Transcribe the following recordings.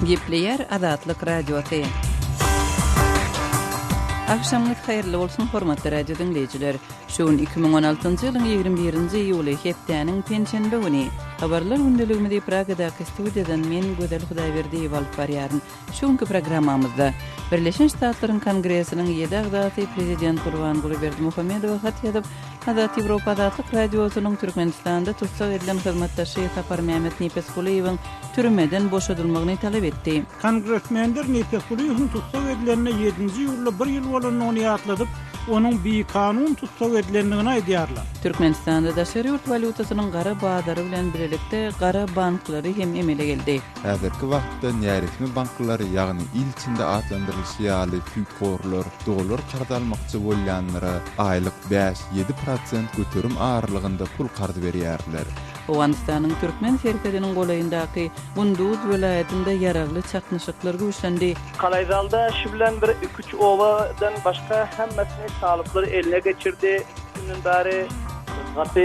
Gepleýär Azatlyk Radiosy. Agşamyňyz haýyrly bolsun, hormatly radio diňleýjiler! Şu gün 2016-njy ýylyň 21-nji iýuly, hepdäniň penşenbe güni. Habarlar gündeligimizi Pragadaky studiýadan men, Gözel Hudaýberdiýewa alyp barýaryn. Şu günki programmamyzda Birleşen Ştatlaryň Kongresiniň ýedi agzasy prezident Gurbanguly Berdimuhamedowa hat ýazyp, Azat Ýewropa Azatlyk Radiosynyň Türkmenistanda tussag edilen hyzmatdaşy Saparmämmet Nepesgulyýewiň türmeden boşadylmagyny talap etdi. Kongresmenler Nepesgulyýewiň tussag edilenine ýedinji iýulda bir ýyl bolandygyny ýatladyp, onuň bikanun tussag edilendigini aýdýarlar. Türkmenistanda daşary ýurt walýutasynyň gara bazary bilen birlikde gara banklary hem emele geldi. Häzirki wagtda näresmi banklar, ýagny il içinde atlandyrylyşy ýaly süýthorlar dollar karz almakçy bolýanlara aýlyk bäş, ýedi prosent göterim aralygynda pul karz berýärler. Owganystanyň türkmen serhediniň golaýyndaky Gunduz welaýatynda ýaragly çaknyşyklar güýçlendi. Kalaýzalda şu bilen bir iki-üç obadan başga hemmesini talyplar eline geçirdi. Iki günden bäri gaty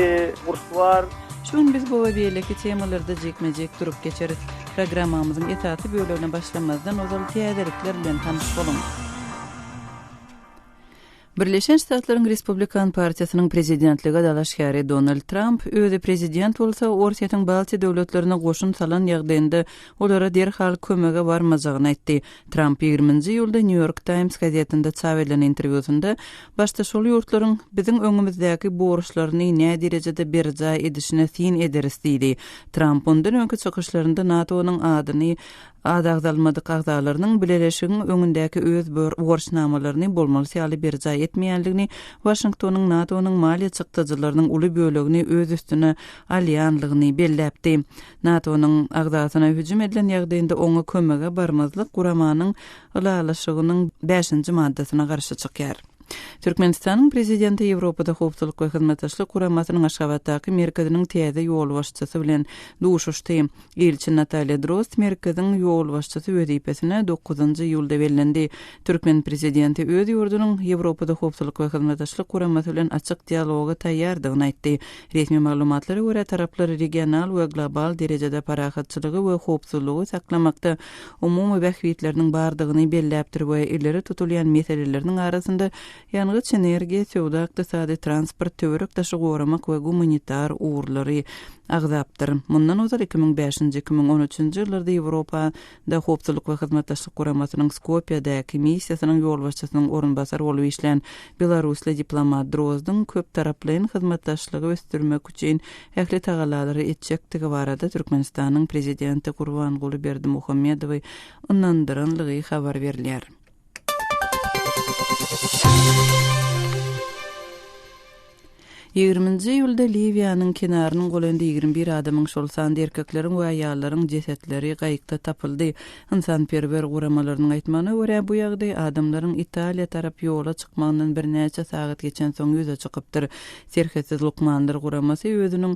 uruş bar. Şu gün biz bu we beýleki temalarda jikme-jik durup geçeris. Programmamyzyň esasy bölegine başlamazdan ozal täzelikler bilen tanyş boluň. Birleşen Ştatlaryň Respublikan partiýasynyň prezidentlige dalaşgäri Donald Tramp özi prezident bolsa, Orsýetiň Baltiýa döwletlerine goşun salan ýagdaýynda olara derhal kömege barmajagyny aýtdy. Tramp ýigriminji iýulda Nýu-Ýork Taýms gazetinde çap edilen interwýusynda Başda şol ýurtlaryň biziň öňümizdäki borçlaryny näderejede berjaý edişine syn ederis diýdi. Tramp mundan öňki çykyşlarynda NATO-nyň adyny ady agzalmadyk agzalarynyň bileleşigiň öňündäki öz borçnamalaryny bolmalysy ýaly berjaý etmeýändigini, Waşingtonyň NATO-nyň maliýe çykdajylarynyň uly bölegini öz üstüne alýanlygyny belläpdi. NATO-nyň agzasyna hüjüm edilen ýagdaýynda oňa kömege barmazlyk guramanyň Ylalaşygynyň bäşinji maddasyna garşy çykýar. Türkmenistanyň Prezidenti Ýewropada Howpsuzlyk we Hyzmatdaşlyk Guramasynyň Aşgabatdaky merkeziniň täze ýolbaşçysy bilen duşuşdy. Ilçi Natalýa Drozd merkeziň ýolbaşçysy wezipesine dokuzynjy iýulda bellendi. Türkmen Prezidenti öz ýurdunyň Ýewropada Howpsuzlyk we Hyzmatdaşlyk Guramasy bilen açyk dialoga taýýardygyny aýtdy. Resmi maglumatlara görä, taraplar regional we global derejede parahatçylygy we howpsuzlygy saklamakda umumy bähbitleriniň bardygyny belläpdir we ileri tutulýan meseleleriniň arasynda ýangyç-energiýa, söwda-ykdysady, transport, töwerek-daşy goramak we gumanitar ugurlary agzapdyr. Mundan ozal 2005-nji, 2013-nji ýyllarda Ýewropada Howpsuzlyk we Hyzmatdaşlyk Guramasynyň Skopýadaky missiýasynyň ýolbaşçysynyň orunbasary bolup işlän belarusly diplomat Drozdyň köptaraplaýyn hyzmatdaşlygy ösdürmek üçin ähli tagallalary etjekdigi barada Türkmenistanyň Prezidenti Gurbanguly Berdimuhamedowy ynandyranlygy habar berilýär. Ýigriminji iýulda Liwiýanyň kenarynyň golaýynda 21 adamyň, şol sanda erkekleriň we aýallaryň jesetleri gaýykda tapyldy. Ynsanperwer guramalarynyň aýtmagyna görä, bu ýagdaý adamlaryň Italiýa tarap ýola çykmagyndan birnäçe sagat geçensoň ýüze çykypdyr. Serhetsiz lukmanlar guramasy özüniň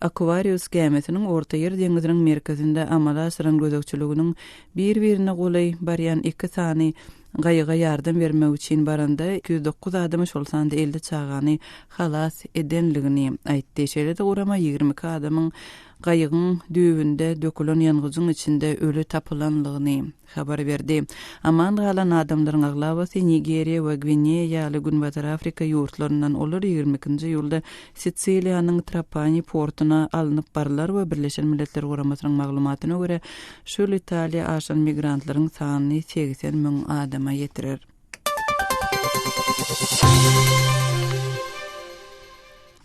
Aquarius gämisiniň Ortaýer deňziniň merkezinde amala aşyran gözegçiliginiň bir-birine golaý barýan iki sany gaýyga ýardam bermek üçin baranda 209 adamy, şol sanda 50 çagany halas edenligini aýtdy. Şeýle-de gurama 22 adamyň gaýygyň düýbünde dökülen ýangyjyň içinde öli tapylanlygyny habar berdi. Aman galan adamlaryň aglabasy Nigeriýa we Gwineýa ýaly Günbatar Afrika ýurtlaryndan, olar 22-nji iýulda Sisiliýanyň Trapani portuna alnyp barylar we Birleşen Milletler Guramasynyň maglumatyna görä, şu ýyl Italiýa aşan migrantlaryň sanyny 80 müň adama ýetirer.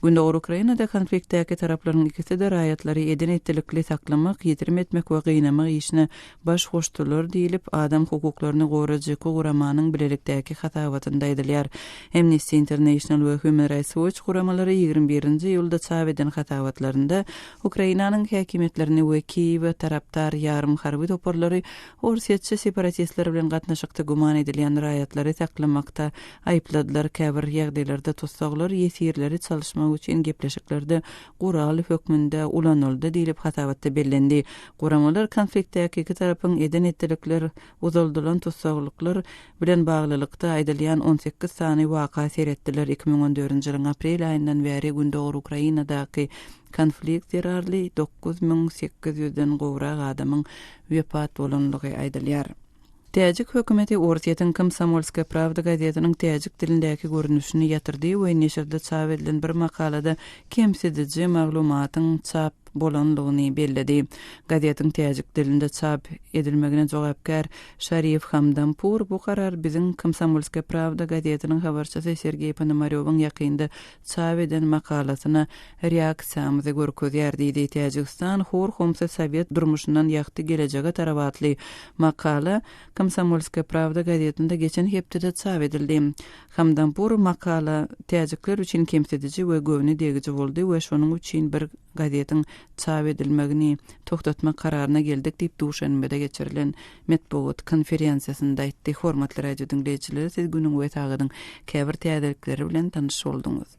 Gündogar Ukrainada konfliktdäki taraplaryň ikisi-de raýatlary eden-etdilikli saklamak, ýitirim etmek we gynamak işine baş goşdular diýlip, adam hukuklaryny goraýjy guramanyň bilelikdäki hasabatynda aýdylýar. Amnesty International we Human Rights Watch guramalary 21-nji iýulda çap eden hasabatlarynda Ukrainanyň häkimiýetlerini we Kiýewe tarapdar ýarym harby toparlary orsýetçi separatistler bilen gatnaşykda güman edilýän raýatlary saklamakda aýypladylar, käbir ýagdaýlarda tussaglar ýesirleri çalyşmak. gazanmak üçin gepleşiklerde gural hökmünde ulanyldy diýlip hasabatda bellendi. Guramalar konfliktdäki iki tarapyň eden-etdilikler, uzaldylan tussaglyklar bilen baglylykda aýdylýan 18 sany waka seretdiler. 2014-nji ýylyň aprel aýyndan bäri gündogar Ukrainadaky konflikt zerarly 9800 den gowrak adamyň wepat bolanlygy aýdylýar. Täjik hökümeti Orsýetiň Komsomolskaýa prawda gazetiniň täjik dilindäki görnüşini ýatyrdy we neşirde çap edilen bir makalada kemsidiji maglumatyň çap bolanlygyny belledi. Gazetiň täjik dilinde çap edilmegine jogapkär Şarif Hamdampur bu karar biziň Komsomolskaýa prawda gazetiniň habarçysy Sergeý Ponomarýowyň ýakynda çap eden makalasyna reaksiýamyzy görkezýär diýdi. Täjigistan hor-homsy sowet durmuşyndan ýagty gelejege tarap atly makala Komsomolskaýa prawda gazetinde geçen hepdede çap edildi. Hamdampur makala täjikler üçin kemsidiji we göwne degiji boldy we şonuň üçin bir gazetiň çap edilmegini togtatmak kararyna geldik diýip Duşenbede geçirilen metbugat konferensiýasynda aýtdy. Hormatly radio diňleýjiler, siz günüň we sagadyň käbir täzelikleri bilen tanyş bolduňyz.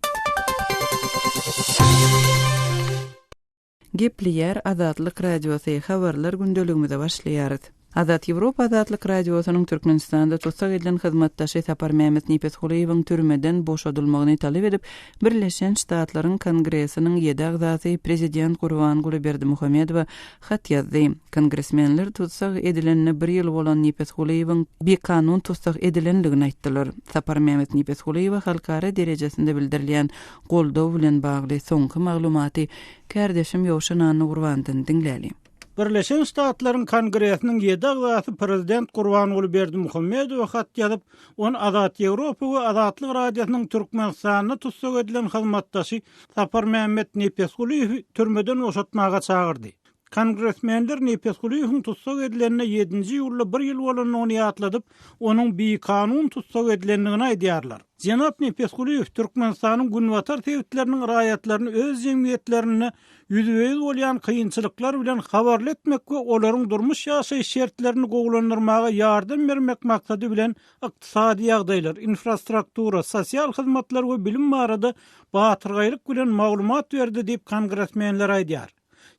Gepleýär Azatlyk Radiosy, Habarlar gündeligimize başlaýarys. Azat Ýewropa Azatlyk Radiosynyň Türkmenistanda tussag edilen hyzmatdaşy Saparmämmet Nepesgulyýewiň türmeden boşadylmagyny talap edip, Birleşen Ştatlaryň Kongresiniň ýedi agzasy prezident Gurbanguly Berdimuhamedowa hat ýazdy. Kongresmenler tussag edilenine bir ýyl bolan Nepesgulyýewiň bikanun tussag edilendigini aýtdylar. Saparmämmet Nepesgulyýewe halkara derejesinde bildirilýän goldaw bilen bagly soňky maglumaty kärdeşim Ýowşan Annagurbandan diňläliň. Birleşen Ştatlaryň Kongresiniň ýedi agzasy prezident Gurbanguly Berdimuhamedowa hat ýazyp, ony Azat Ýewropa we Azatlyk Radiosynyň Türkmenistanda tussag edilen hyzmatdaşy Saparmämmet Nepesgulyýewi türmeden boşatmaga çagyrdy. Kongresmenler Nepesgulyýewiň tussag edilenine ýedinji iýulda bir ýyl bolandygyny ýatladyp, onuň bikanun tussag edilendigini aýdýarlar. Jenap Nepesgulyýew Türkmenistanyň günbatar sebitleriniň raýatlaryny öz jemgyýetlerinde ýüzbe-ýüz bolýan kynçylyklar bilen habarly etmek we olaryň durmuş-ýaşaýyş şertlerini gowulandyrmaga ýardam bermek maksady bilen ykdysady ýagdaýlar, infrastruktura, sosial hyzmatlar we bilim barada batyrgaýlyk bilen maglumat berdi diýip, kongresmenler aýdýar.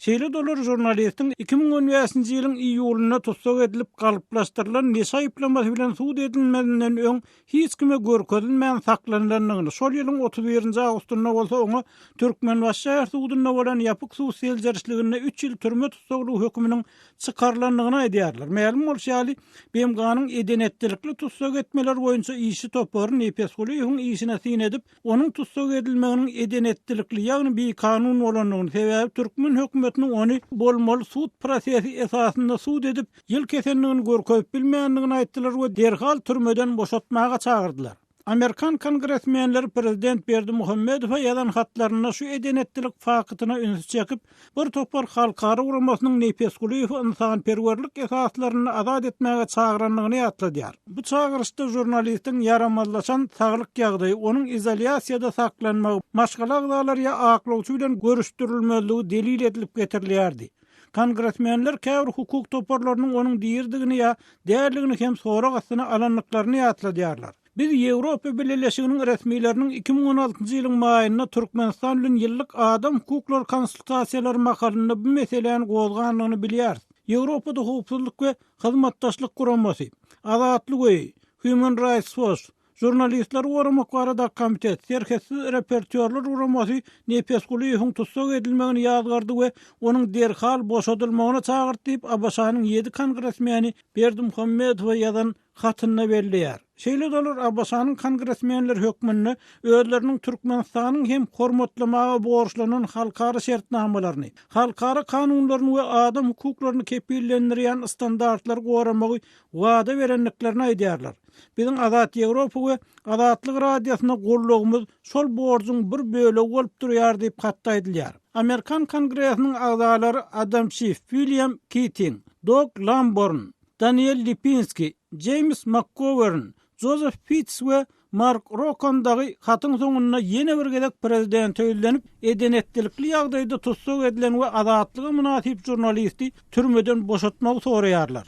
Şeýle-de olar žurnalistiň 2015-nji ýylyň iýulynda tussag edilip, galplaşdyrylan neşe aýyplamasy bilen sud edilmezinden öň hiç kime görkezilmän saklanylandygyny, şol ýylyň 31-nji awgustynda bolsa oňa Türkmenbaşy şäher sudunda bolan ýapyk sud seljerişliginde üç ýyl türme tussaglygy höküminiň çykarylandygyny aýdýarlar. Mälim bolşy ýaly, BMG-niň eden-etdilikli tussag etmeler boýunça işçi topary Nepesgulyýewiň işine syn edip, onuň tussag edilmeginiň eden-etdilikli, ýagny bikanun bolandygyny, sebäbi türkmen hökümetiniň ony bolmaly sud prosesi esasynda sud edip, ýyl kesendigini görkezip bilmändigini aýtdylar we derhal türmeden boşatmaga çagyrdylar. Amerikan kongresmenleri prezident Berdimuhamedowa ýazan hatlarynda şu eden-etdilik faktyna ünsi çekip, Bir topar halkara guramasynyň Nepesgulyýewi ynsanperwerlik esaslarynda azat etmäge çagyrandygyny ýatladýar. Bu çagyryşda žurnalistiň ýaramazlaşan saglyk ýagdaýy, onuň izolýasiýada saklanmagy, maşgala agzalary ýa aklawçy bilen görüşdirilmezligi delil edilip getirilýärdi. Kongresmenler käbir hukuk toparlarynyň onuň diridigini ýa däldigini hem sorag astyna alandyklaryny ýatladýarlar. Biz Ýewropa Bileleşiginiň resmileriniň 2016-njy ýylyň maýynda Türkmenistan bilen ýyllyk adam hukuklary konsultasiýalary mahalynda bu meseläni gozgandygyny bilýäris. Ýewropada Howpsuzlyk we Hyzmatdaşlyk Guramasy, Azatlyk öýi, Human Rights Watch, Žurnalistleri goramak baradaky komitet, Serhetsiz reportýorlar guramasy Nepesgulyýewiň tussag edilmegini ýazgardy we onuň derhal boşadylmagyna çagyrdy diýip, ABŞ-nyň ýedi kongresmeni Berdimuhamedowa ýazan hatynda belleýär. Şeýle-de olar ABŞ-nyň kongresmenleri hökmünde özleriniň Türkmenistanyň hem hormatlamaga borçlanan halkara şertnamalaryny, halkara kanunlaryny we adam hukuklaryny kepillendirýän standartlary goramagy wada berendiklerini aýdýarlar. Biziň Azat Ýewropa we Azatlyk Radiosyna gollagymyz şol borjuň bir bölegi bolup durýar diýip hatda aýdylýar. Amerikan Kongresiniň agzalary Adam Şiff, William Kiting, Dog Lamborn, Daniel Lipinski, Jeýms Makgowern, Jozef Pitts we Mark Rokon dagy hatyň soňunda ýene bir gezek prezidente ýüzlenip, eden-etdilikli ýagdaýda tussag edilen we azatlyga mynasyp žurnalisti türmeden boşatmagy soraýarlar.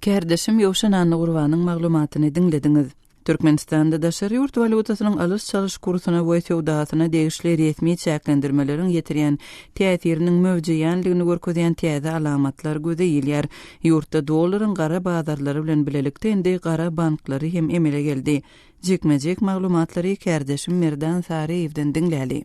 Kärdeşim Ýowşan Annagurbanyň maglumatyny diňlediňiz. Türkmenistanda daşary ýurt walýutasynyň alyş-çalyş kursuna we söwdasyna degişli resmi çäklendirmeleriň ýetirýän täsiriniň möwjeýänligini görkezýän täze alamatlar göze ilýär. Ýurtda dollaryň gara bazarlary bilen bilelikde indi gara banklary hem emele geldi. Jikme-jik maglumatlary kärdeşim Merdan Saryýewden diňläli.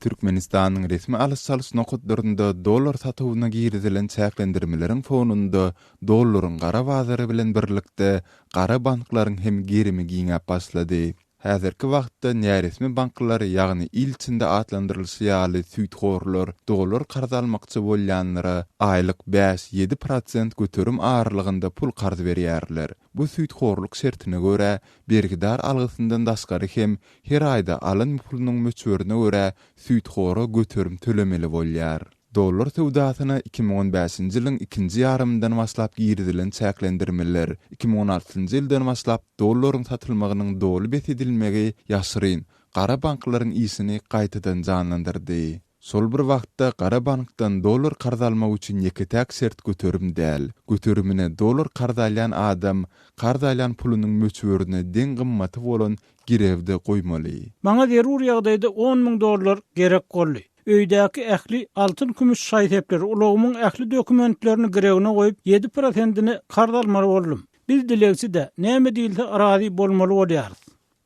Türkmenistanyň resmi alyş-çalyş nokatlarynda dollar satuwyna girizilen çäklendirmeleriň fonunda dollaryň gara bazary bilen birlikde gara banklaryň hem gerimi giňäp başlady. Häzirki wagtda näresmi banklar, ýagny il içinde atlandyrylyşy ýaly süýthorlar dollar karz almakçy bolýanlara aýlyk bäş, ýedi prosent göterim aralygynda pul karz berýärler. Bu süýthorluk şertine görä, bergidar algysyndan daşgary hem her aýda alan pulunyň möçberine görä süýthora göterim tölemeli bolýar. Dollar söwdasyna 2015-nji ýylyň ikinji ýarymyndan başlap girizilen çäklendirmeler, 2016-njy ýyldan başlap dollaryň satylmagynyň doly bes edilmegi ýaşyryn gara banklaryň işini gaýtadan janlandyrdy. Şol bir wagtda, gara bankdan dollar karz almak üçin ýeke-täk şert göterim däl. Göterimine dollar karz alýan adam karz alýan pulunyň möçberine deň gymmaty bolan girewde goýmaly. Maňa zerur ýagdaýda 10,000 dollar gerek boldy. Öýdäki ähli altyn-kümüş şaý-sepleri, ulagymyň ähli dokumentlerini girewine goýup, ýedi prosentine karz almaly boldum. Biz dilegçi-dä, näme diýilse razy bolmaly bolýarys.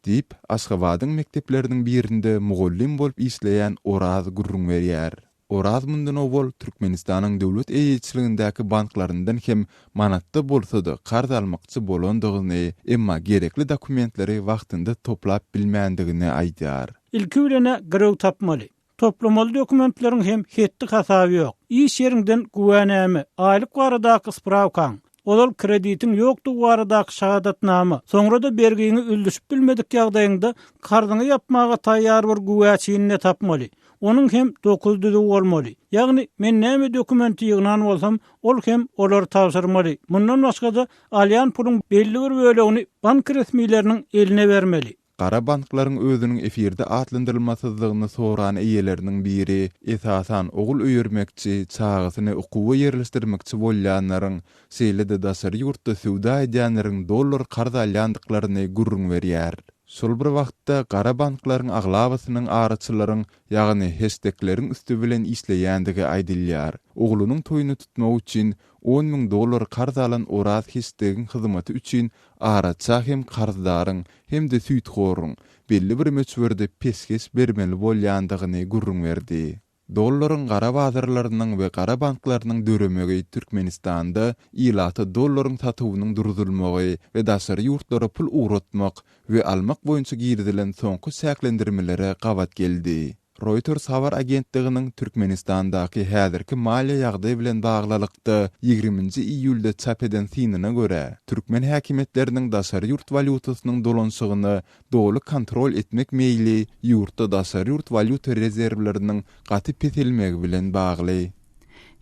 Diýip, Aşgabadyň mekdepleriniň birinde mugallym bolup işleýän Oraz gürrüň berýär. Oraz mundan owal Türkmenistanyň döwlet eýeçiligindäki banklaryndan hem manatda bolsa-da karz almakçy bolandygyny, emma gerekli dokumentleri wagtynda toplap bilmändigini aýdýar. Ilki bilen-ä girew tapmaly. Toplamaly dokumentleriň hem hetdi-hasaby ýok. Iş ýeriňden güwäname, aýlyk baradaky sprawkaň, ozal kreditiň ýokdugy baradaky şahadatnama, soňra-da bergiňi üldüşip bilmedik ýagdaýyňda karzyňy ýapmaga taýýar bir güwäçini-de tapmaly. Onuň hem dokuzy düzüw bolmaly. Ýagny, men näme dokumenti ýygnan bolsam, ol hem olary tabşyrmaly. Mundan başga-da, alýan puluň belli bir bölegini bank resmileriniň eline bermeli. Gara banklaryň özüniň efirde atlandyrylmasyzlygyny soran eýeleriniň biri, esasan, ogul öýermekçi, çagasyny okuwa ýerleşdirmekçi bolýanlaryň, şeýle-de daşary ýurtda söwda edýänleriň dollar karz alýandyklaryny gürrüň berýär. Şol bir wagtda, gara banklaryň aglabasynyň araçylaryň, ýagny heşdekleriň üsti bilen işleýändigi aýdylýar. Oglunyň toýuny tutmak üçin 10,000 dollar karz alan Oraz heşdegiň hyzmaty üçin araça hem karzdaryň, hem-de süýthoruň belli bir möçberde peşgeş bermeli bolýandygyny gürrüň berdi. Dollaryň gara bazarlarynyň we gara banklarynyň döremegi Türkmenistanda ilata dollaryň satuwynyň duruzylmagy we daşary ýurtlara pul ugratmak we almak boýunça girizilen soňky çäklendirmelere gabat geldi. Reuters habar agentliginiň Türkmenistandaky häzirki maliýe ýagdaý bilen baglylykda ýigriminji iýulda çap eden synyna görä, türkmen häkimiýetleriniň daşary ýurt walýutasynyň dolanyşygyna doly kontrol etmek meýli ýurtda daşary ýurt walýuta rezerwleriniň gaty peselmegi bilen bagly.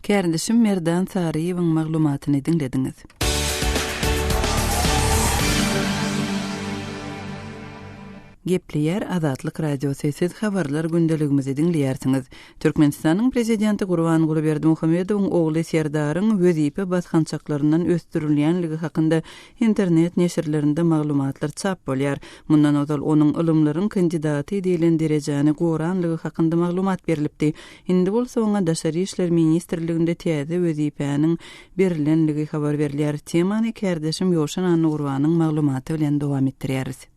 Kärdeşim Merdan Saryýewiň maglumatyny diňlediňiz. Gepleýär Azatlyk Radiosy, siz habarlar gündeligimizi diňleýärsiňiz. Türkmenistanyň Prezidenti Gurbanguly Berdimuhamedowyň ogly Serdaryň wezipe basgançaklaryndan ösdürilýänligi hakynda internet neşirlerinde maglumatlar çap bolýar. Mundan ozal onuň ylymlaryň kandidaty diýlen derejäni goranlygy hakynda maglumat berlipdi. Indi bolsa oňa Daşary işler ministrliginde täze wezipäniň berilenligi habar berilýär. Temany kärdeşim Ýowşan Annagurbanyň maglumaty bilen dowam etdirýäris.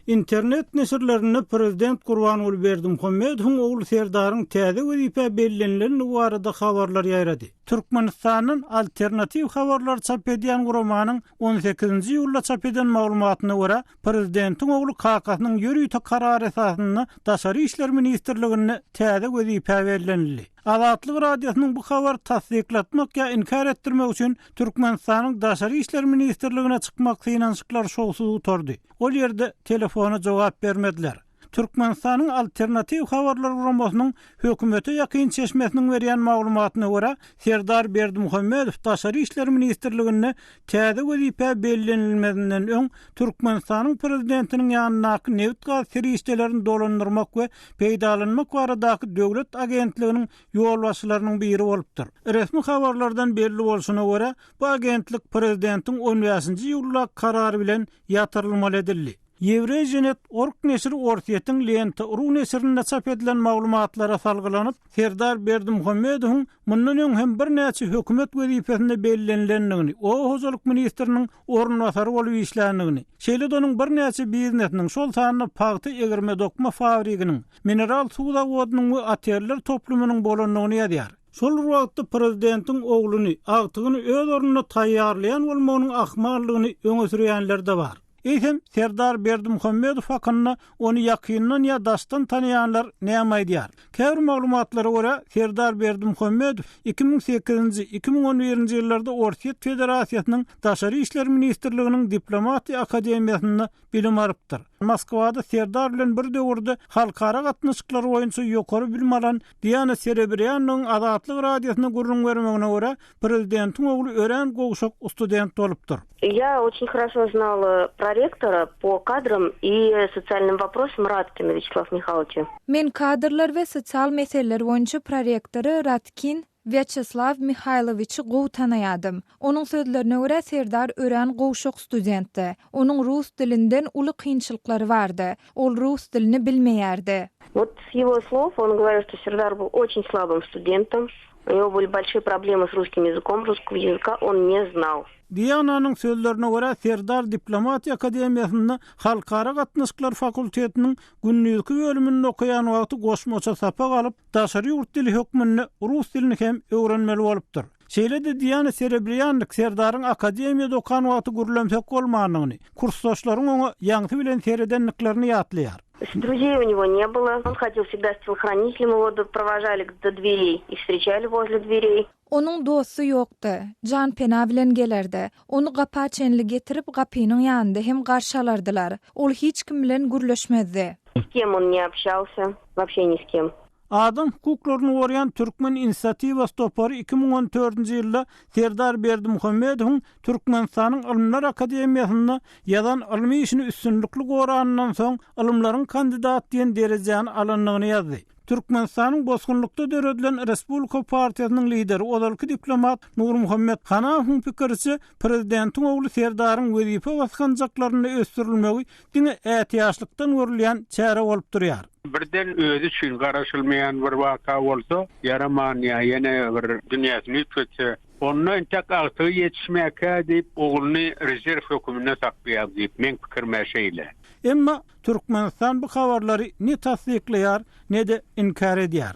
Internet neşirlerinde prezident Gurbanguly Berdimuhamedowyň ogly Serdaryň täze wezipä bellenilendigi barada habarlar ýaýrady. Türkmenistandan alternatiw habarlary çap edýän guramanyň on sekizinji iýulda çap eden maglumatyna görä, Prezidentiň ogly kakasynyň ýörite karary esasynda Daşary işler ministrliginde täze wezipä bellenildi. Azatlyk Radiosynyň bu habary tassyklatmak ýa inkär etdirmek üçin Türkmenistanyň Daşary işler ministrligine çykmak synanyşyklary şowsuz gutardy. Ol ýerde telefona jogap bermediler. Türkmenistanyň Alternatiw habarlar guramasynyň hökümete ýakyn çeşmesiniň berýän maglumatyna görä, Serdar Berdimuhamedow Daşary işler ministrliginde täze wezipä bellenilmezinden öň Türkmenistanyň Prezidentiniň ýanyndaky nebit-gaz serişdelerini dolandyrmak we peýdalanmak baradaky döwlet agentliginiň ýolbaşçylarynyň biri bolupdyr. Resmi habarlardan belli bolşuna görä, bu agentlik prezidentiň on bäşinji iýuldaky karary bilen ýatyrylmaly edildi. Ýewreýženet org neşiri Orsýetiň Lenta. Ru neşirinde çap edilen maglumatlara salgylanyp, Serdar Berdimuhamedowyň mundan öň hem birnäçe hökümet wezipesinde bellenilendigini, oba hojalyk ministriniň orunbasary bolup işländigini, şeýle-de onuň birnäçe biznesiniň, şol sanda pagta egirme-dokma fabriginiň, mineral suw zawodynyň we oteller toplumynyň bolandygyny ýazýar. Şol bir wagtda prezidentiň ogluny, agtygyny öz ornuna taýýarlaýan bolmagynyň ahmaldygyny öňe sürýänler-de bar. Eýsem, Serdar Berdimuhamedow hakynda ony ýakyndan ýa daşdan tanaýanlar näme aýdýar? Käbir maglumatlara görä, Serdar Berdimuhamedow 2008-nji, 2011-nji ýyllarda Orsýet Federasiýasynyň Daşary işler ministrliginiň Diplomatiýa akademiýasynda bilim alypdyr. Moskwada Serdar bilen bir döwürde halkara gatnaşyklary boýunça ýokary bilim alan Diana Serebrýanyň Azatlyk Radiosyna gürrüň bermegine görä, prezidentiň ogly örän gowşak student bolupdyr. Ýa oçin horoşo znala prorektora po kadram i sosialnym woprosam Radkina Wýaçeslaw Mihalowiça. Men kadrlar we sosial meseleler boýunça prorektory Radkin Wýaçeslaw Mihailowiçi gowy tanaýadym. Onuň sözlerine görä, Serdar örän gowşak studentdi. Onuň rus dilinden uly kynçylyklary bardy. Ol rus dilini bilmeýärdi. Wot s ýego slow on goworil, çto Serdar byl oçin slabym studentom, u nego byli bolşiýe problemy s ruskim ýazykom, russkogo ýazyka on ne znal. Diananyň sözlerine görä, Serdar Diplomatiýa akademiýasynda Halkara gatnaşyklar fakultetiniň gündizki bölüminde okaýan wagty goşmaça sapak alyp, daşary ýurt dili hökmünde rus dilini hem öwrenmeli bolupdyr. Şeýle-de Diana Serebrýannik Serdaryň akademiýada okan wagty gürlemsek bolmandygyny, kursdaşlaryň oňa ýaňsy bilen seredendiklerini ýatlaýar. Druzeý u nego ne bylo. On hodil wsegda s telhranitelem, ego prowajali do dwerey i wstreçali wozle dwerey. Onuň dosty ýokdy. Janpena bilen gelerdi. Ony gapa çenli getirip, gapynyň ýanynda hem garşy alardylar. Ol hiç kim bilen gürleşmezdi. S kem on ne obşalsya, woobşe ni s kem. Adam hukuklaryny goraýan Türkmen inisiatiwasy topary 2014-nji ýylda Serdar Berdimuhamedowyň Türkmenistanyň Ylymlar akademiýasynda ýazan ylmy işini üstünlikli goranyndan soň ylymlaryň kandidaty diýen derejäni alandygyny ýazdy. Türkmenistanyň bosgunlykda döredilen Respublika partiýasynyň lideri, ozalky diplomat Nurmuhammet Hanafowyň pikiriçe, prezidentiň ogly Serdaryň wezipe basgançaklarynda ösdürilmegi diňe ätiýaçlykdan görülýän çäre bolup durýar. Birden özi üçin garaşylmaýan bir waka bolsa, ýaraman ýa ýene bir dünýäsini üýtgetse, onda entek agtygy ýetişmäkä diýip, ogluny rezerw höküminde saklaýar diýip, meň pikirim-ä şeýle. Emma Türkmenistan bu habarlary ne tassyklaýar, ne-de inkär edýär.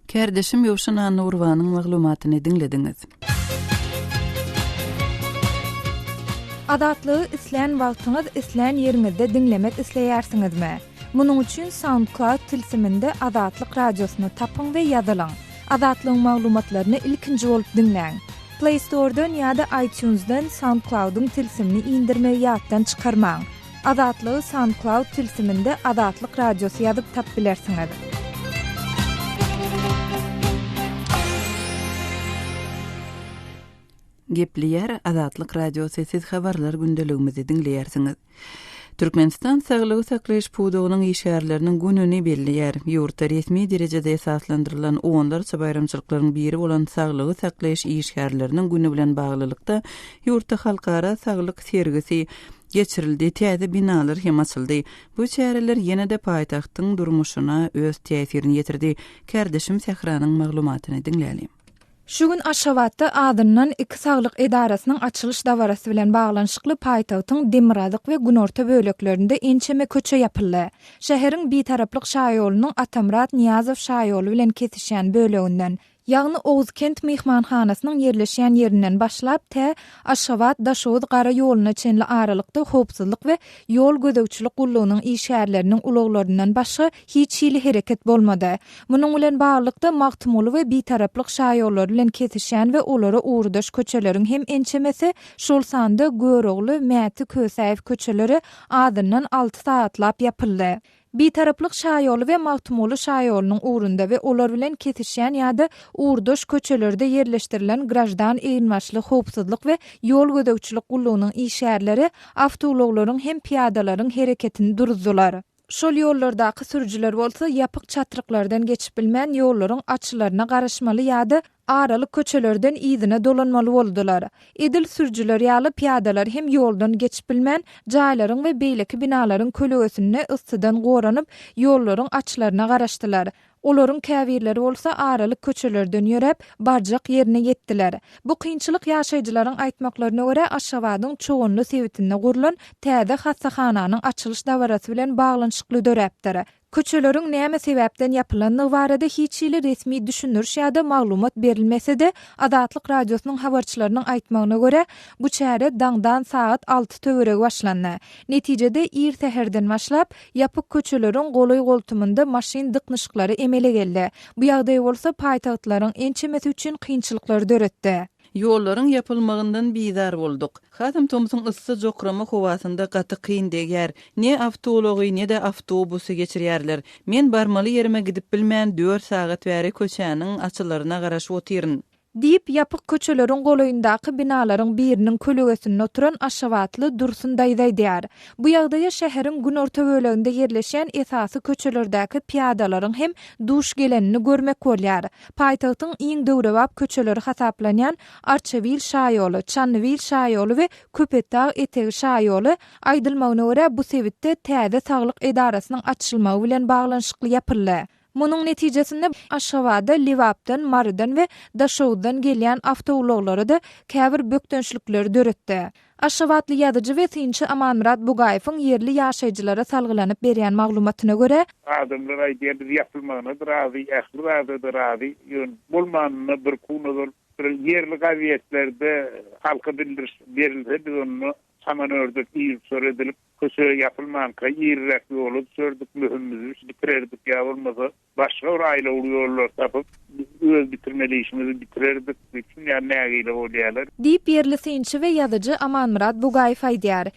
Kärdeşim Ýowşan Annagurbanyň maglumatyny diňlediňiz. Azatlygy islän wagtyňyz, islän ýeriňizde diňlemek isleýärsiňizmi? Munuň üçin SoundCloud tilsiminde Azatlyk Radiosyny tapyň we ýazylyň. Azatlygyň maglumatlaryny ilkinji bolup diňläň. Play Store-dan ýa-da iTunes-dan SoundCloud-yň tilsimini indirmegi ýatdan çykarmaň. Azatlygy SoundCloud tilsiminde Azatlyk Radiosy ýazyp tap bilersiňiz. Gepleýär Azatlyk Radiosy siz habarlar gündeligimizi diňleýärsiňiz. Türkmenistan saglygy saklaýyş pudagynyň işgärleriniň gününi belleýär. Ýurtda resmi derejede esaslandyrylan onlarça baýramçylyklaryň biri bolan saglygy saklaýyş işgärleriniň güni bilen baglylykda ýurtda halkara saglyk sergisi geçirildi, täze binalar hem açyldy. Bu çäreler ýene-de paýtagtyň durmuşyna öz täsirini ýetirdi. Kärdeşim Sähranyň maglumatyny diňläliň. Şu gün Aşgabatda azyndan iki saglyk edarasynyň açylyş dabarasy bilen baglanyşykly paýtagtyň demirgazyk we günorta böleklerinde ençeme köçe ýapyldy. Şäheriň Bitaraplyk şaýolunyň Atamyrat Nyýazow şaýoly bilen kesişýän böleginden, Ýagny Oguzkent myhmanhanasynyň ýerleşýän ýerinden başlap, tä Aşgabat, Daşoguz gara ýoluna çenli aralykda howpsuzlyk we ýol gözegçilik gullugynyň işgärleriniň ulaglaryndan başga hiç hili hereket bolmady. Munuň bilen baglylykda, Magtymguly we Bitaraplyk şaýollary bilen kesişýän we olara ugurdaş köçeleriň hem ençemesi, şol sanda Görogly, Mäti Kösäýew köçeleri azyndan alty sagatlap ýapyldy. Bitaraplyk şaýoly we Magtymguly şaýolunyň ugrunda we olar bilen kesişýän ýa-da ugurdaş köçelerde ýerleşdirilen graždan eginbaşly howpsuzlyk we ýol gözegçilik gullugynyň işgärleri awtoulaglaryň hem pyýadalaryň hereketini duruzdylar. Şol ýollardaky sürüjiler bolsa ýapyk çatryklardan geçip bilmän ýollaryň açylaryna garaşmaly ýa-da aralyk köçelerden yzyna dolanmaly boldular. Edil sürüjiler ýaly pyýadalar hem ýoldan geçip bilmän, jaýlaryň we beýleki binalaryň kölegesinde yssydan goranyp, ýollaryň açylaryna garaşdylar. Olaryň käbirleri bolsa aralyk köçelerden ýöräp, barjak ýerine ýetdiler. Bu kynçylyk ýaşaýjylaryň aýtmaklaryna görä, Aşgabadyň Çoganly sebitinde gurlan täze hassahananyň açylyş dabarasy bilen baglanyşykly döräpdir. Köçeleriň näme sebäpden ýapylandygy barada hiç hili resmi düşündiriş ýa-da maglumat berilmese-de, Azatlyk Radiosynyň habarçylarynyň aýtmagyna görä, bu çäre daňdan sagat alty töweregi başlandy. Netijede, ir säherden başlap, ýapyk köçeleriň golaý-goltumynda maşyn dyknyşyklary emele geldi. Bu ýagdaý bolsa paýtagtlaryň ençemesi üçin kynçylyklary döretdi. Ýollaryň ýapylmagyndan bizar bolduk. Hasam tomsuň yssy jokrama howasynda gaty kyn degýär. Ne awtoulagy, ne-de awtobusy geçirýärler. Men barmaly ýerime gidip bilmän dört sagat bäri köçäniň açylaryna garaşyp otyryn. Diýip, ýapyk köçeleriň golaýyndaky binalaryň biriniň kölegesinde oturan aşgabatly Dursun daýza aýdýar. Bu ýagdaýa şäheriň günorta böleginde ýerleşýän esasy köçelerdäki pyýadalaryň hem duş gelenini görmek bolýar. Paýtagtyň iň döwrebap köçeleri hasaplanýan Arçabil şaýoly, Çandybil şaýoly we Köpetdag etegi şaýoly, aýdylmagyna görä, bu sebitde täze saglyk edarasynyň açylmagy bilen baglanyşykly ýapyldy. Munuň netijesinde, Aşgabada Lebapdan, Marydan we Daşoguzdan gelýän awtoulaglara-da käbir bökdençlikleri döretdi. Aşgabatly ýazyjy we synçy Amanmyrat Bugaýewiň ýerli ýaşaýjylara salgylanyp berýän maglumatyna görä, Adamlar aýdýar, biz ýapylmagyna-da razy, ähli zada-da razy, ýöne bolmanynda bir-iki gün ozal bir ýerli gazetlerde halka bildiriş berilse, biz onda çaman-ördek ir-uçar edilip, Köçe ýapylmanka irräk ýola düşerdik, möhümimizi bitirerdik ýa bolmasa başga bir aýlawly ýollar tapyp, öz bitirmeli işimizi bitirerdik diýip, şuny ýaly nägile bolýarlar. Diýip, ýerli synçy we ýazyjy Amanmyrat Bugaýew aýdýar.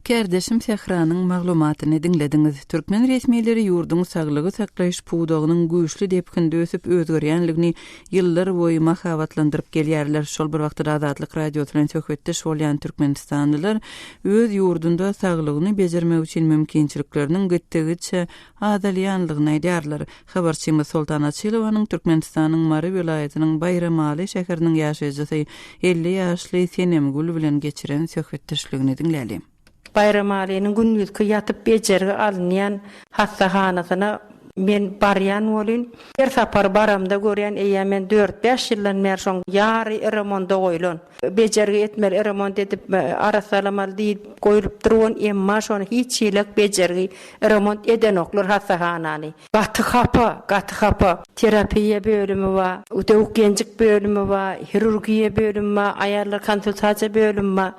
Kärdeşim Sähranyň maglumatyny diňlediňiz. Türkmen resmileri ýurduň saglygy saklaýyş pudagynyň güýçli depginde ösüp özgerýänligini ýyllar boýy mahabatlandyryp gelýärler. Şol bir wagtda-da Azatlyk Radiosy bilen söhbetdeş bolýan türkmenistanlylar öz ýurdunda saglygyny bejermek üçin mümkinçilikleriniň gitdigiçe azalýanlygyny aýdýarlar. Habarçymyz Soltan Açylowanyň Türkmenistanyň Mary welaýatynyň Baýramaly şäheriniň ýaşaýjysy 50 ýaşly Senemgül bilen geçiren söhbetdeşligini diňläli. Baýramalynyň gündizki ýatyp bejergi alynýan hassahanasyna men barýan welin, her sapar baramda görýän eýýäm men dört-bäş ýyldan bäri şoň ýary remonda goýlan. Bejergi etmeli, remont edip arassalamaly diýlip goýlupdyr welin, emma şony hiç hili bejergi, remont edenoklar hassahanany. Gaty hapa, gaty hapa. Terapiýa bölümi bar, döwük-ýenjik bölümi bar, hirurgiýa bölümi bar, aýallar konsultasiýa bölümi bar.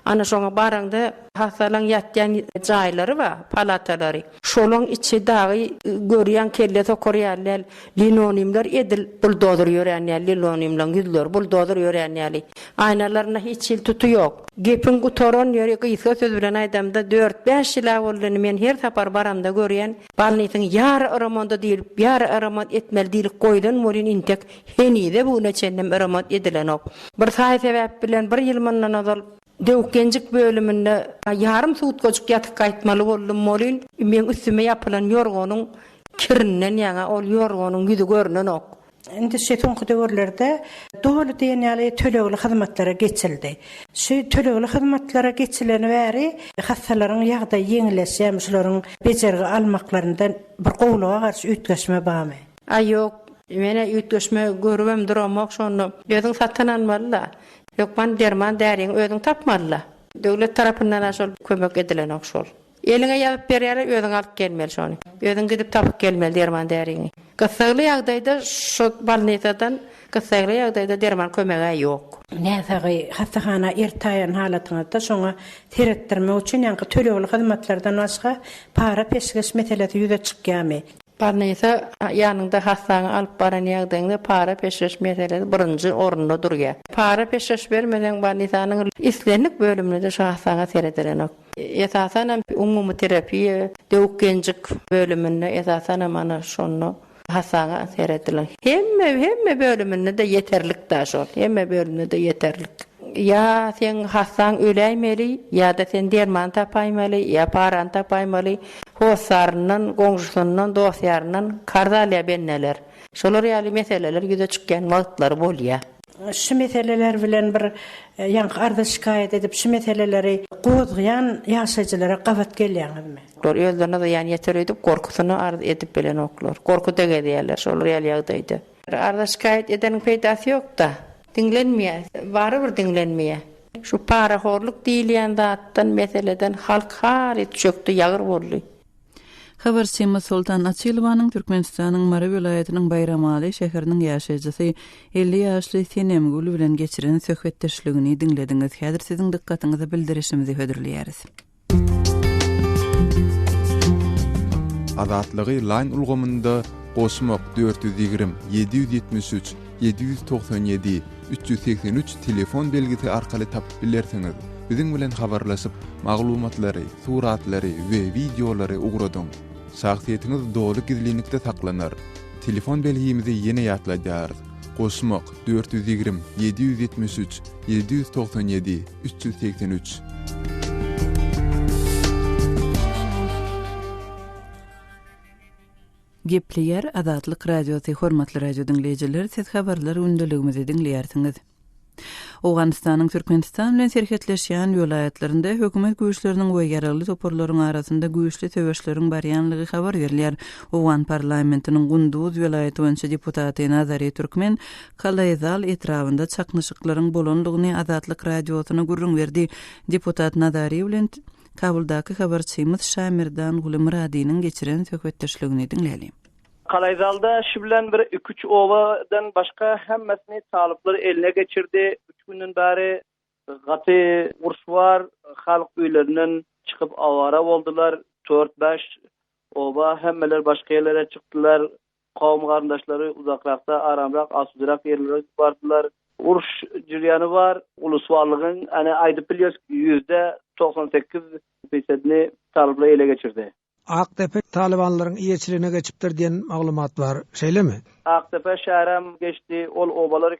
Ana şoňa baraňda hassalaň ýatýan jaýlary bar, palatalary. Şolaň içi dagy görýäň kelle sokar ýaly däl. Linonimler edil buldozer ýörän ýaly, linonimleň ýüzleri buldozer ýörän ýaly. Aýnalarynda hiç hili tuty ýok. Gepiň gutaran ýeri gysga söz bilen aýdamda dört-bäş ýyl-ä boldy indi men her sapar baramda görýän, Balnisiň ýary remont diýlip, ýary remont etmeli diýlip goýlan welin intek henize bu güne çenlem remont edilenok. Bir saý-sebäp bilen bir ýyl mundan ozal döwük-ýenjik bölüminde ýarym sutkajyk ýatyp gaýtmaly boldum welin, meň üstüme ýapylan ýorganyň kirinden ýaňa ol ýorganyň ýüzi görnenok. Indi şu soňky döwürlerde doly diýen ýaly tölegli hyzmatlara geçildi. Şu tölegli hyzmatlara geçileni bäri hassalaryň ýagdaýy ýeňilleşýärmi, şularyň bejergi almaklarynda bir gowulyga garşy üýtgeşme barmy? Aý ýok, men-ä üýtgeşme görübem duramok şonda. Özüň satyn almaly-da. Hökman derman-däriňi özüň tapmaly-da. Döwlet tarapyndan-a şol kömek edilenok şol. Eliňe ýazyp berýärler, özüň alyp gelmeli şony. Özüň gidip tapyp gelmeli derman-däriňi. Gyssagly ýagdaýda şo bolnisadan gyssagly ýagdaýda derman kömeg-ä ýok. Näsagy hassahana ertäýen halatyňyzda şoňa seretdirmek üçin ýaňky tölegli hyzmatlardan başga para-peşgeş meselesi ýüze çykýarmy? Bolnisa ýanyňda hassaňy alyp baran ýagdaýyňda para-peşgeş meselesi birinji orunda durýar. Para-peşgeş bermeseň bolnisanyň islendik bölüminde-de şo hassaňa seredilenok. Esasanam umumy terapiýa, döwük-ýenjik bölüminde esasanam ana şonda hassaňa seredilen. Hemme, hemme bölüminde-de ýeterlik-dä şol, hemme bölümde-de ýeterlik. Ýa seň hassaň öläýmeli, ýa-da sen derman tapaýmaly, ýa parany tapaýmaly. Hossaryndan, goňşusyndan, dost-ýaryndan karz alýar bendeler. Şolar ýaly meseleler ýüze çykýan wagtlary bolýar. Şu meseleler bilen bir ýaňky arza-şikaýat edip şu meseleleri gozgaýan ýaşaýjylara gabat gelýäňizmi? Olar özlerine zyýan ýeter öýdüp gorkusyna arz edip bilenoklar. Gorkuda gezýärler şolar ýaly ýagdaýda. Arza-şikaýat edeniň peýdasy ýok-da. Diňlenmeýär. Barybir diňlenmeýär. Şu parahorluk diýilýän zatdan, meseleden halk halys çökdi, ýagyr boldy. Habarçymyz Soltan Açylowanyň Türkmenistanyň Mary welaýatynyň Baýramaly şäheriniň ýaşaýjysy, 50 ýaşly Senemgül bilen geçiren söhbetdeşligini diňlediňiz. Häzir siziň dykgatyňyza bildirişimizi hödürleýäris. Azatlygy Line ulgamynda goşmak 420 773 797 383 telefon belgisi arkaly tapyp bilersiňiz. Biziň bilen habarlaşyp, maglumatlary, suratlary we wideolary ugradyň. Şahsyýetiňiz doly gizlinlikde saklanar. Telefon belgimizi ýene ýatladýarys, goşmak, 420 773 797 383. Gepleýär Azatlyk Radiosy, Hormatly radio diňleýjiler, siz habarlar gündeligimizi diňleýärsiňiz. Owganystanyň Türkmenistan bilen serhetleşýän welaýatlarynda hökümet güýçleriniň we ýaragly toparlaryň arasynda güýçli söweşleriň barýanlygy habar berilýär. Owgan parlamentiniň Gunduz welaýaty boýunça deputaty Nazari Türkmen Kalaýzal etrabynda çaknyşyklaryň bolandygyny Azatlyk Radiosyna gürrüň berdi. Deputat Nazari bilen Kabuldaky habarçymyz Şamerdan Gulymyradynyň geçiren söhbetdeşligini diňläliň. Kalaýzalda şu bilen bir iki-üç obadan başga hemmesini talyplar eline geçirdi. Üç günden bäri gaty uruş bar. Halk öýlerinden çykyp awara boldular. Dört-bäş oba hemmeler başga ýerlere çykdylar. Kowum-garyndaşlary uzakrakda, aramrak, asudarak ýerlere bardylar. Uruş jürýany bar. Ulusbarlygyň, ene, aýdyp bilýäs, 98% pisedini talyplar ele geçirdi. Akdepe talybanlaryň eýeçiligine geçipdir diýen maglumat bar, şeýlemi? Akdepe şäherem geçdi, ol obalar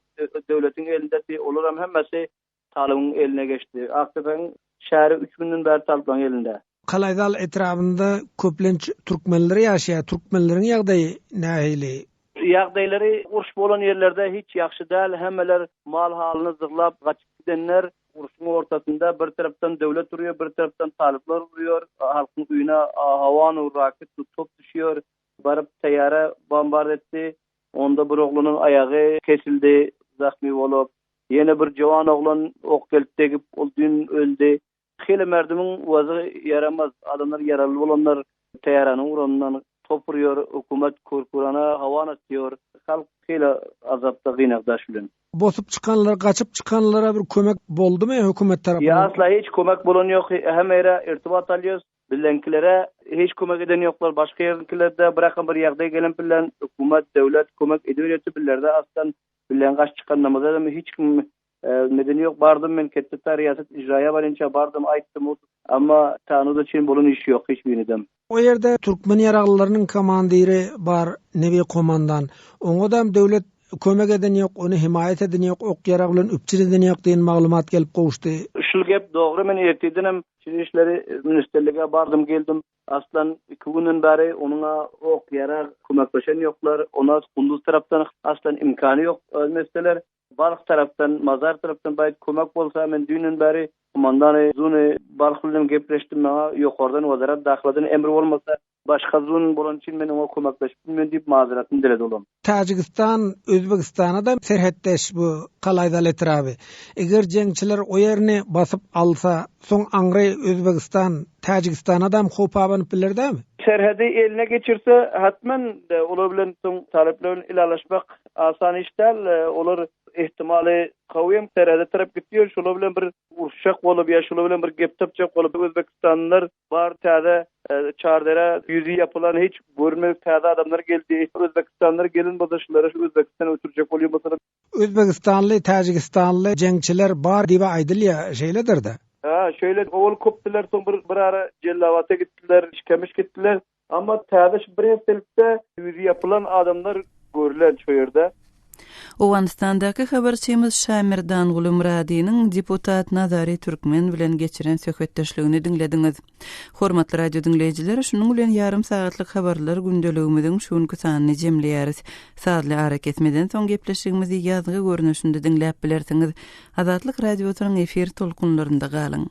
döwletiň elindedi, olaram hemmesi Talybyň eline geçdi. Akdepäň şäheri üç günden bäri talyplaryň elinde. Kalaýzal etrabynda köplenç türkmenler ýaşaýar. Türkmenleriň ýagdaýy nähili? Ýagdaýlary uruş bolan ýerlerde hiç ýagşy däl. Hemmeler mal-halyny zyglap gaçyp gidenler. Urşuň ortasynda bir tarapdan döwlet urýar, bir tarapdan talyplar urýar. Halkyň öýüne hawan raket top düşýär. Baryp täýýara bombard etdi. Onda bir oglanyň aýagy kesildi, zahmy bolup. Ýene bir jowan oglan ok gelip degip, ol düýn öldi. Hili merdimiň wazy ýaramaz. Adamlar ýaraly bolanlar täýaranyň uranyndan top urýar, hökümet kür-kürana hawan atýar. Halk hili azapda, gynagda şu bilen. Bosup çykanlar, gaçyp çykanlara bir kömek boldumy hökümet tarapyndan? Ýa asla hiç kömek bolan ýok. Hemme ýere irtibat alýas. Bileňkilere hiç kömek eden ýoklar, başga ýeriňkilerde birakam bir ýagdaý gelen bilen hökümet, döwlet kömek ediberýärdi billerde aslan bilen gaç çykanymyzda hiç kim medeni ýok bardym men ketdeta riýasat ijraýa barynça bardym aýtdym amma tanuda çyn bolan iş ýok hiç birinidem. O ýerde türkmen ýaraglylarynyň komandiri bar Nebi komandan oňadam döwlet kömek eden ýok ony hemaýat eden ýok ok ýarag bilen üpjün eden ýok diýen maglumat gelip gowuşdy. Şul gep dogry men ertirdenem Içeri işleri ministrlige bardym geldim. Aslan iki günden bäri onuňa ok ýarag kömekleşen ýoklar. Ona Gunduz tarapdan aslan imkany ýok meseleler. Balh tarapdan Mazar tarapdan baýt kömek bolsa men düýnden bäri komandany zuny Balh bilen gepleşdim maňa ýokardan wezarat dahyladan emr bolmasa Başga zun bolany üçin men oňa kömekleşip bilmen diýip mazeratyny diledi olam. Täjigistan Özbegistana-da serhetdeş bu Kalaýzal etraby. Eger jeňçiler o ýerini basyp alsa, soň aňry Özbegistan Täjigistanadam howp abanyp biler dämi? Serhedi eline geçirse hatmen olar bilen soň talyplar bilen ylalaşmak asan iş däl. Olar ihtimaly kawym serhede tarap gitýär şolar bilen bir uruşjak bolup ýa şolar bilen bir gep tapjak bolup özbekistanlylar Bar täze Çardere ýüzi ýapylan hiç görünmedik täze adamlar geldi. Özbekistanlylar gelen bolsa şulara şu Özbekistana ötürjek bolýan bolsalar. Özbegistanly, Täjigistanly jeňçiler bar diýip aýdylýar, şeýledir-dä? Hä, şeýle. Owal köpdüler, soň bir bir ara Jellabata gitdiler, Şikemiş gitdiler. Amma täze şu bir hepdelikde ýüzi ýapylan adamlar görülen şu ýerde. Owganystandaky habarçymyz Şamerdanguly Myradynyň deputat Nazary Türkmen bilen geçiren söhbetdeşligini diňlediňiz. Hormatly radio diňleýjiler, şunuň bilen ýarym sagatlyk habarlar gündeligimiziň şu günki sanyny jemleýäris. Sazly arakesmeden soň gepleşigimizi ýazgy görnüşinde diňläp bilersiňiz. Azatlyk Radiosynyň efir tolkunlarynda galyň.